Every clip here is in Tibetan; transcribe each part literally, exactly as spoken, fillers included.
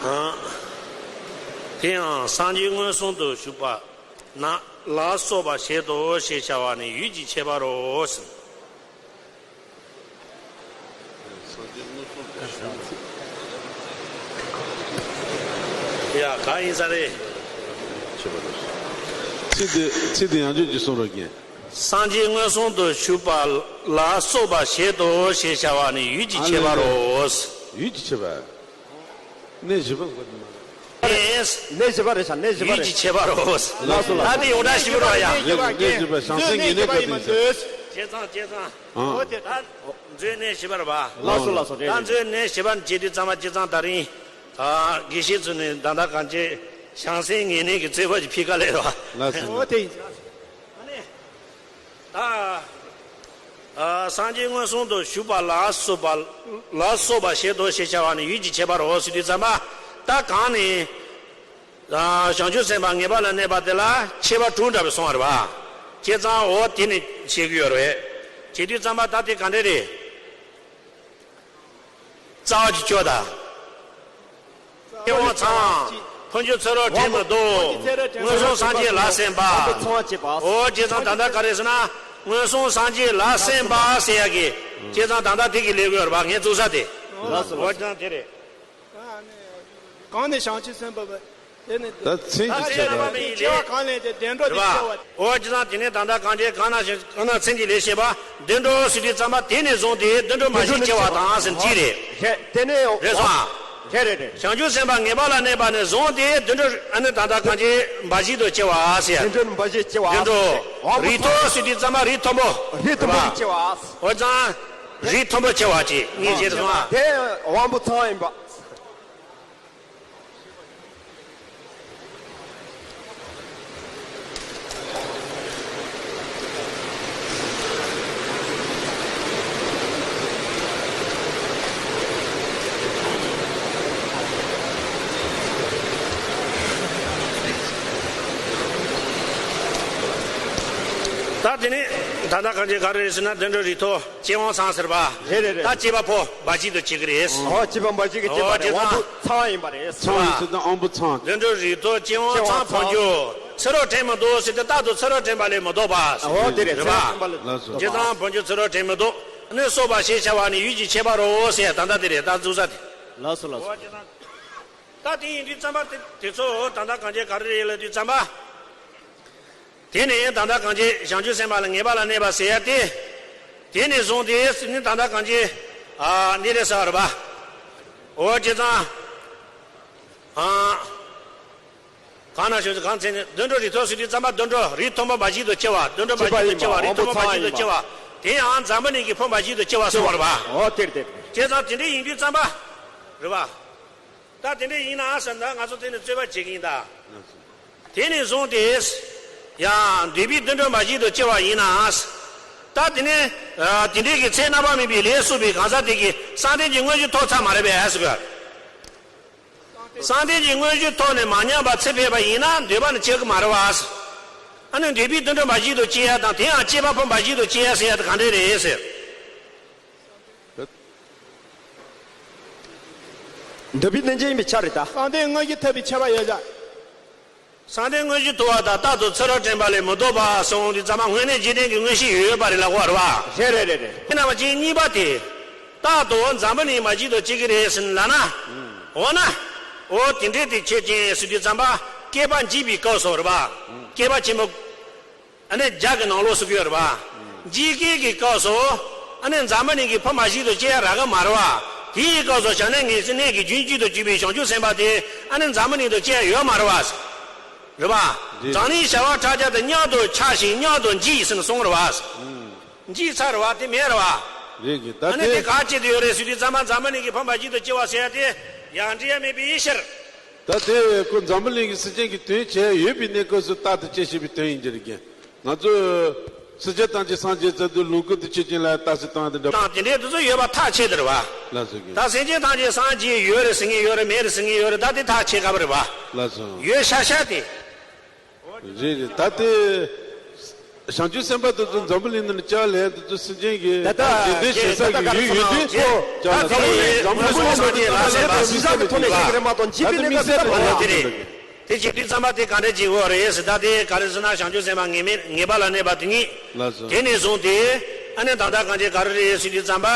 དང་། དེ་ཡང་སངས་རྒྱས་མངོན་སུམ་དུ་བཞུགས་པ་ན་ལ་སོགས་པ་བཞེད་དོ་ཞེས་བྱ་བ་ནི་ཡུལ་གྱི་ཁྱད་པར་རོ། ཡ་ག་ཡིན་ས་རེད། ཚིག་འདི་ཚིག་འདི་ཡང་བསྐྱར་གྱིས་གསུང་རོགས་གྱིས། སངས་རྒྱས་མངོན་སུམ་དུ་བཞུགས་པ་ལ་སོགས་པ་བཞེད་དོ་ཞེས་བྱ་བ་ནི་ཡུལ་གྱི་ཁྱད་པར་རོ། ཡུལ་གྱི་ཁྱད་པར། གནས་བཞི་པ་གོ་དུ་མ་རེད། གནས་བཞི་པ་རེད་ཤག་གནས་བཞི་པ་ཡུལ་རེད། གྱི་ཁྱད་པར་རོ། ལགས་སོ་ལགས་སོ། ད་དེ་ཡོངས་གྲགས་ཞིག་རོ་ཡ། གནས་བཞི་པ་བྱང་སེམས་ངེས་གནས་སྐབས་དེ་ཡིན་ས། བྱས་ཙང་བྱས་ཙང་། ཨང་། འོ་དེ་ད་མཛོད་གནས་བཞི་པ་རེད་པ། ལགས་སོ་ལགས་སོ། རེད་ད་རེད། མཛོད་གནས་བཞི་པ་བྱེད་དུས་ཙམ་པ་བྱས་ཙང་ད་རིང་། ཨ་དགེ་བཤེས་ཚོ་ནས་ད་ལྟ་གང་ཅི་བྱང་སེམས་ངེས་གནས་ཀྱི་རྩོད་པ་ཅིག་ཕྱེ་ག་ལེ་རེད་པ། ལགས་སོ། འོ་དེ་ཡིན། ཨ་ནི། ད། ཨ་སངས་རྒྱས་མངོན་སུམ་དུ་བཞུགས་པ་ལ་སོགས་པ་ལ་སོགས་པ་བཞེད་དོ་ཞེས་བྱ་བ་ནི་ཡུལ་གྱི་ཁྱད་པར་རོ་ཟེར་དུས་ཙམ་པ་ད་གང་ནས། ཨ་བྱང་ཆུབ་སེམས་དཔའ་ངེས་པ་ལ་གནས་པ་དེ་ལ་ཁྱད་པར་དྲུག་འདྲ་བའི་གསུང་བ་རེད་པ། བྱས་ཙང་འོ་དེ་ནས་བཤད་ཀྱི་ཡོད་རེད། བྱེད་དུས་ཙམ་པ་ད་དེ་ག་འདྲ་རེད། རྩ་བ་གཅིག་ཆོག་ད། སྐྱེ་བོ་ཚང་། འཕོ་འགྱུར་ཚེ་རབས་དྲན་མི་འདུག་མངོན་སུམ་སངས་རྒྱས་ལ་སེམས་པ། འོ་བྱས་ཙང་ད་ལྟ་ག་རེ་ཟེར་ན། མངོན་སུམ་སངས་རྒྱས་ལ་སེམས་པ་ཟེར་ཡ་གི། བྱས་ཙང་ད་ལྟ་དེ་གི་ལས་དགོས་རེད་པ་ངས་བཙུགས་ས་དེ། ལགས་སོ་ལགས་སོ། འོ་བྱས་ཙང་དེ་རེད། གང་ནས་བྱང་ཆུབ་སེམས་དཔའ། དེ་ནི་ད་མཚན་གྱི་ད་ཆེ་བ། སྐྱེ་བ་གང་ལས་ཏེ་བདེ་འགྲོ་དེ་རེད་པ། སྐྱེ་བ། འོ་བྱས་ཙང་དེ་ནས་ད་ལྟ་གང་བྱས་གང་ན་ཞིག་གང་ན་མཚན་གྱི་ལས་བྱེད་པ་བདེ་འགྲོ་ཟེར་དུས་ཙམ་པ་དེ་ནས་བཟུང་སྟེ་བདེ་འགྲོ་འབའ་ཞིག་སྐྱེ་བ་དང་ཟེར་གྱི་རེད། དེ་ནས་རེད་སོང་ཨ། རེད་རེད་རེད། བྱང་ཆུབ་སེམས་དཔའ་ངེས་པ་ལ་གནས་པ་ནས་བཟུང་སྟེ་བདེ་འགྲོ་ཨ་ནི་ད་ལྟ་གང་བྱས་འབའ་ཞིག་ཏུ་སྐྱེ་བ་ཟེར། བདེ་འགྲོ་འབའ་ཞིག་སྐྱེ་བ་ཟེར། བདེ་འགྲོ་རིགས་མཐོ་ཟེར་དུས་ཙམ་པ་རིགས་མཐོན་པོ། རིགས་མཐོན་པོ་སྐྱེ་བ། འོ་བྱས་ཙང་རིགས་མཐོན་པོ་སྐྱེ་བ་ཅིག་ངེས་ཤེས་རེད་སོང་ཨ། དེ་དབང་པོ་ཚངས་ཡིན་པ། ད་དེ་ནས་ད་ལྟ་གང་བྱས་ག་རེ་རེད་ཟེར་ན་བདེ་འགྲོ་རིགས་མཐོ། སྐྱེ་དབང་ཚང་ཟེར་པ། རེད་རེད་རེད། ད་སྐྱེས་པ་ཕོ་འབའ་ཞིག་ཏུ་སྐྱེ་གི་རེད། ཨོ་སྐྱེས་པ་འབའ་ཞིག་གི་སྐྱེས་པ་རེད། དབང་པོ་ཚང་བ་ཡིན་པ་རེད། ཚང་ཡིན་ཟེར་ཏེ་དབང་པོ་ཚང་། བདེ་འགྲོ་རིགས་མཐོ་སྐྱེ་དབང་ཚང་འཕོ་འགྱུར་ཚེ་རབས་དྲན་མི་འདུག་ཟེར་ཏེ་རྟག་ཏུ་ཚེ་རབས་དྲན་པ་ལས་མི་ལྡོག་པ། ཨོ་དེ་རེད། རེད་པ། ཚེ་རབས་དྲན་པ་ལས་མི་ལྡོག་པ། སྐྱེ་དབང་འཕོ་འགྱུར་ཚེ་རབས་དྲན་མི་འདུག་ནི་སོགས་པ་ཞེས་བྱ་བ་ནི་ཡུལ་གྱི་ཁྱད་པར་རོ་ཟེར་ད་ལྟ་དེ་རེད་ད་འཛུགས་ས་དེ། ལགས་སོ་ལགས་སོ། ད་དེ་ཡིན་དུས་ཙམ་པ་དེ་དེ་ཚོ་ད་ལྟ་གང་བྱས་ག་རེ་རེད་ལབ་དུས་ཙམ་པ། དེ་ནས་ད་ལྟ་གང་བྱས་བྱང་ཆུབ་སེམས་དཔའ་ལ་ངེས་པ་ལ་གནས་པ་ཟེར་ཡ་དེ། དེ་ནས་བཟུང་སྟེ་ནི་ད་ལྟ་གང་བྱས། ཨ་འདི་རེད་ཟེར་བ་རེད་པ། འོ་བྱས་ཙང་། ཨ། གང་ན་བྱུང་ཚེ་གང་ཚེ་ནི་བདེ་འགྲོ་རིགས་མཐོ་ཟེར་དུས་ཙམ་པ་བདེ་འའགྲོ་རིགས་མཐོན་པོ་འབའ་ཞིག་ཏུ་སྐྱེ་བ་བདེ་འགྲོ་འབའ་ཞིག་ཏུ་སྐྱེ་བ་རིགས་མཐོན་པོ་འབའ་ཞིག་ཏུ་སྐྱེ་བ། དེ་ཡང་འཛམ་བུ་གླིང་གི་ཕོ་འབའ་ཞིག་ཏུ་སྐྱེ་བ་སོང་བ་རེད་པ། འོ་དེར་དེར། བྱས་ཙང་དེ་འདྲ་ཡིན་དུས་ཙམ་པ། རེད་པ། ད་དེ་འདྲ་ཡིན་ན་ཟེར་ན་ང་ཚོ་དེ་ནས་རྩོད་པ་བྱེད་ཀྱི་ཡིན་ད། དེ་ནས་བཟུང་སྟེ། ཡང་འདོད་པའི་བདེ་འགྲོ་འབའ་ཞིག་ཏུ་སྐྱེ་བ་ཡིན་ན། ད་དེ་ནས། དེ་འདྲའི་གི་ཚེ་རྣམ་པར་སྨིན་པའི་ལས་བསགས་པའི་གང་ཟག་དེ་གིས་བསམ་གཏན་གྱི་དངོས་གཞི་ཐོབ་ཚར་མ་རེད་པས་ཟེར་གི། བསམ་གཏན་གྱི་དངོས་གཞི་ཐོབ་ནས་མ་ཉམས་པར་ཚེ་འཕོས་པ་ཡིན་ན་འདོད་པ་ནི་སྐྱེ་གི་མ་རེད་པ། ཨ་ནི་འདོད་པའི་བདེ་འགྲོ་འབའ་ཞིག་ཏུ་སྐྱེ་ཡ་དང་དེ་ཡང་སྐྱེས་པ་ཕོ་འབའ་ཞིག་ཏུ་སྐྱེ་ཡ་ཟེར་ཡ་དེ་ག་འདྲས་རེད་ཟེར། འདོད་པའི་རྣལ་འབྱོར་ཡིན་པའི་ཆ་རེད་ད། བསམ་གཏན་དངོས་གཞི་ཐོབ་པའི་ཁྱད་པར་ཡོད་ཀྱང་། བསམ་གཏན་དངོས་གཞི་ཐོབ་པ་དང་རྟག་ཏུ་ཚེ་རབས་དྲན་པ་ལས་མི་ལྡོག་པ་སོང་དུས་ཙམ་པ་དངོས་གནས་འཇིག་རྟེན་གྱི་དངོས་གཞི་ཡོད་པ་རེད་ལབ་དགོས་རེད་པ། རེད་རེད་རེད་རེད། དེ་ནང་བཞིན་གཉིས་པ་དེ། རྟག་ཏུ་འཛམ་བུ་གླིང་འབའ་ཞིག་ཏུ་སྐྱེ་གི་རེད་ཟེར་ལབ་ན། འོ་ན། འོ་དེ་འདྲས་དེ་ཁྱེད་ཅན་ཟེར་དུས་ཙམ་པ་སྐྱེས་པ་འཇིག་པའི་སྐབས་སུ་རེད་པ། སྐྱེས་པ་ཆེན་པོ། ཨ་ནི་བརྒྱ་གི་ནང་ལོགས་སུ་ཡོད་རེད་པ། འཇིག་རྟེན་གྱི་སྐབས་སུ། ཨ་ནི་འཛམ་བུ་གླིང་གི་ཕ་མ་ཞིག་ཏུ་སྐྱེ་ཡ་རག་གི་མ་རེད་པ། དེའི་སྐབས་སུ་བྱང་སྣང་གི་གནས་ཀྱི་རྒྱུན་གཅིག་ཏུ་གྱུར་པའི་བྱང་ཆུབ་སེམས་དཔའ་དེ་ཨ་ནི་འཛམ་བུ་གླིང་དུ་སྐྱེ་ཡ་ཡོད་མ་རེད་པ། རེད་པ། རེད། བྱང་སྣང་བྱ་བ་ཕྲ་རྒྱས་དེ་མཉམ་དུ་འཆར་ཞིང་མཉམ་དུ་འཇིག་ཟེར་ནས་གསུངས་རེད་པ། འཇིག་ཚར་བ་དེ་མེད་རེད་པ། རེད་གི་ད་ཨ་ནི་དེ་དེ་ག་བྱེད་དུ་ཡོད་རེད་ཟེར་དུས་ཙམ་པ་འཛམ་བུ་གླིང་གི་ཕ་མ་ཞིག་ཏུ་སྐྱེ་བ་ཟེར་ཡ་དེ་ཡང་འདྲིས་ཡ་མེད་པའི་ཕྱིར། ད་དེ་ཁོ་འཛམ་བུ་གླིང་གི་སེམས་ཅན་གྱི་དོན་བྱས་ཡོད་པའི་གནས་སྐབས་སུ་རྟག་ཏུ་སྐྱེ་ཤེས་པའི་དོན་ཡིན་གྱི་རེད་ཀྱི། ང་ཚོས་སྲིད་རྒྱལ་ཐམས་ཅད་སངས་རྒྱས་ཚར་དུས་ལོངས་སྐུ་དུ་ཆོས་ཅན་ལ་རྟག་སུ་བཏང་དེ་འདྲ། དང་དེ་འདྲའི་དེ་ཚོ་ཡོད་པ་ཐག་ཆོད་དེ་རེད་པ། ལགས་སོ་གི། ད་སེམས་ཅན་ཐམས་ཅད་སངས་རྒྱས་ཡོད་རེད་ཟེར་མཁན་ཡོད་རེད་མེད་རེད་ཟེར་མཁན་ཡོད་རེད་ད་དེ་ཐག་ཆོད་ག་པ་རེད་པ། ལགས་སོ། ཡོད་ཤག་ཤག་དེ། རེད་རེད་ད་དེ། བྱང་ཆུབ་སེམས་དཔའ་དེ་ཚོ་འཛམ་བུ་གླིང་འདི་ན་བཅར་ལས་དེ་ཚོ་སེམས་ཅན་གྱི་ད་ལྟ་རྗེས་འདེད་བྱེད་ས་གི་ཡུལ་ཡོད་དུས་བཅར་ལ་ད་ལྟ་འཛམ་བུ་གླིང་ནང་དུ་བཅར་ལ་དེ་ཚོ་མི་སེམས་དེ་ཐོག་ནས་བཤད་ཀྱི་རེད་མ་གཏོགས་འཇིག་པའི་གནས་སྐབས་ད་ལྟ་མི་སེམས་དེ་ཐོག་ནས་བཤད་ཀྱི་རེད། དེ་བྱེད་དུས་ཙམ་པ་དེ་ག་འདྲ་བྱེད་དགོས་རེད་ཟེར། ད་དེ་ག་རེ་ཟེར་ན་བྱང་ཆུབ་སེམས་དཔའ་ངེས་མེད་ངེས་པ་ལ་གནས་པ་དེ་ཉིད། ལགས་སོ། དེ་ནས་བཟུང་སྟེ་ཨ་ནི་ད་ལྟ་གང་བྱེད་ག་རེ་རེད་ཟེར་དུས་ཙམ་པ།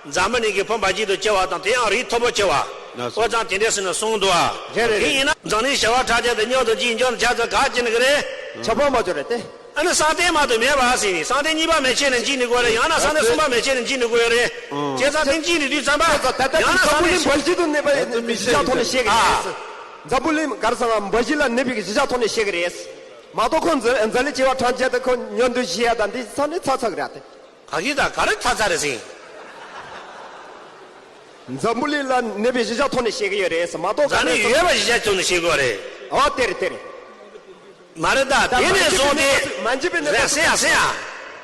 འཛམ་བུ་གླིང་གི་ཕོ་འབའ་ཞིག་ཏུ་སྐྱེ་བ་དང་དེ་ཡང་རིགས་མཐོ་པོ་སྐྱེ་བ། ལགས་སོ། ཨོ་ཙང་དེ་འདྲས་ཟེར་ནས་གསུངས་འདུག་ཨ། རེད་རེད་དེ་རེད། ཡིན་ན་འཛམ་གླིང་བྱེ་བ་ཕྲག་བརྒྱ་དང་སྙོམས་དང་འཇིག་འཇོག་ནས་ཆ་ཚང་ག་བྱེད་ནི་གི་རེད། ཆ་ཕོ་མ་བྱོས་རེད་དེ། ཨ་ནི་བསམ་གཏན་མ་གཏོགས་མེད་པ་ཟེར་ནས་བསམ་གཏན་གཉིས་པ་མེད་བྱས་ནས་འཇིག་ནི་དགོས་རེད། ཡང་ན་བསམ་གཏན་གསུམ་པ་མེད་བྱས་ནས་འཇིག་ནི་དགོས་རེད། ཨང་། བྱས་ཙང་དེ་འཇིག་ནི་དུས་ཙམ་པ། ད་ལྟ་ཡང་ན་བསམ་གཏན་འཛམ་བུ་གླིང་འབའ་ཞིག་ཏུ་གནས་པ་ཡིན་ན་གཞིར་བཞག་ཐོག་ནས་བཤད་ཀྱི་རེད། ཨ། འཛམ་བུ་གླིང་ག་རེ་ཟེར་ན་འབའ་ཞིག་ལ་གནས་པའི་གཞིར་བཞག་ཐོག་ནས་བཤད་ཀྱི་རེད། མ་གཏོགས་ཁོ་འཛམ་འཛམ་གླིང་བྱེ་བ་ཕྲག་བརྒྱ་དང་ཁོ་སྙོམས་འཇུག་བྱེད་ཡ་དང་འདི་ས་ནས་ཚ་ཚ་གི་རེད་དེ། ག་གི་ད་ག་རེ་ཚ་ཚ་རེད་ཟེར། འཛམ་བུ་གླིང་ལ་གནས་པའི་གཞིར་བཞག་ཐོག་ནས་བཤད་ཀྱི་ཡོད་རེད་ཟེར་མ་གཏོགས་ག་འཛམ་གླིང་ཡོད་པ་གཞིར་བཞག་ཐོག་ནས་བཤད་དགོས་རེད། ཨོ་དེ་རེད་དེ་རེད། མ་རེད་ད། ད་དེ་མ་ནས་འཇིག་པའི་བཟུང་སྟེ། གནས་མ་འཇིག་པའི་གནས་རེད་སྐབས་སུ། སེམས་ཡ་སེམས་ཡ།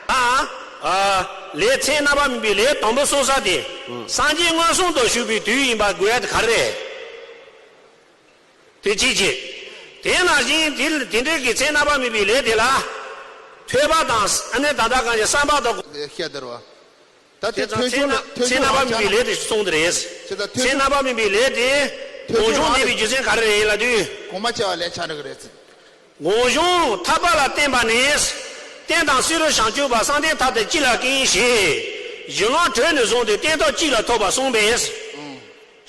ཨ། ཨ། ལས་མཚན་རྣམ་པ་མིན་པའི་ལས་དང་པོ་གསུངས་ས་དེ། ཨང་། སངས་རྒྱས་མངོན་སུམ་དུ་བཞུགས་པའི་དུས་ཡིན་པ་དགོས་ཡ་དེ་ག་རེ་རེད། དེ་གཅིག་བྱས། དེ་ནང་བཞིན་དེ་དེ་འདྲའི་གི་མཚན་རྣམ་པ་མིན་པའི་ལས་དེ་ལ། ཐོས་པ་དང་ཨ་ནི་ད་ལྟ་གང་ཞིག་བསམ་པ་དང་། ཤེས་དར་བ། ད་དེ་དེ་ཙང་ཐོས་མཚན་ན་བྱུང་ལ་ཐོས་མཚན་བྱུང་རྣམ་པ་ལ་མིན་པའི་ཆ་ལས་དེ་གསུངས་དེ་རེད། ཁྱེད་ད་ཐོས་མཚན་རྣམ་པ་མིན་པའི་ལས་དེ། ཐོས་མཚན་གོང་བྱུང་གནས་པའི་རྒྱུ་མཚན་ག་རེ་རེད་ལབ་དུས། གོང་མ་ཆེ་བ་ལས་ཆ་འགྲིག་གི་རེད། དགོངས་གཞུང་ཐར་པ་ལ་བརྟེན་པ་ནི། རྟེན་དང་བསིལ་རོ་བྱང་ཆུབ་པ་བསམ་གཏན་ཐབས་དང་གཅིག་ལ་བརྟེན་ཞེས། གཞི་ལམ་དྲོད་ནས་བཟུང་སྟེ་རྟེན་ཐབས་གཅིག་ལ་ཐོབ་པ་གསུངས་པས།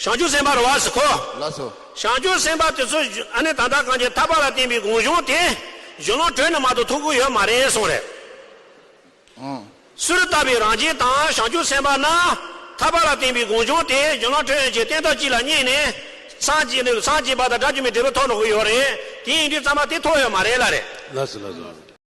བྱང་ཆུབ་སེམས་དཔའ་རེད་བ་ཟེར་ཁོ། ལགས་སོ། བྱང་ཆུབ་སེམས་དཔའ་དེ་ཚོ་ཨ་ནི་ད་ལྟ་གང་ཅི་ཐར་པ་ལ་བརྟེན་པའི་དགོངས་གཞུང་དེ། གཞི་ལམ་དྲོད་ནས་མ་གཏོགས་ཐོབ་ཀྱི་ཡོད་མ་རེད་གསུངས་རེད། ཨང་། སུ་རུ་ལྟ་བུའི་རང་བཞིན་དང་བྱང་ཆུབ་སེམས་དཔའ་ན། ཐར་པ་ལ་བརྟེན་པའི་དགོངས་གཞུང་དེ་གཞི་ལམ་དྲོད་ཡོད་ཅེས་རྟེན་ཐབས་གཅིག་ལ་བརྟེན་ནས། སངས་རྒྱས་ནས་སངས་རྒྱས་པ་དང་དགྲ་བཅོམ་པའི་འབྲས་བུ་ཐོབ་འགྲོ་གི་ཡོད་རེད། དེ་ཡིན་དུས་ཙམ་པ་དེ་ཐོབ་ཡོད་མ་རེད་ལ་རེད། ལགས་སོ་ལགས་སོ།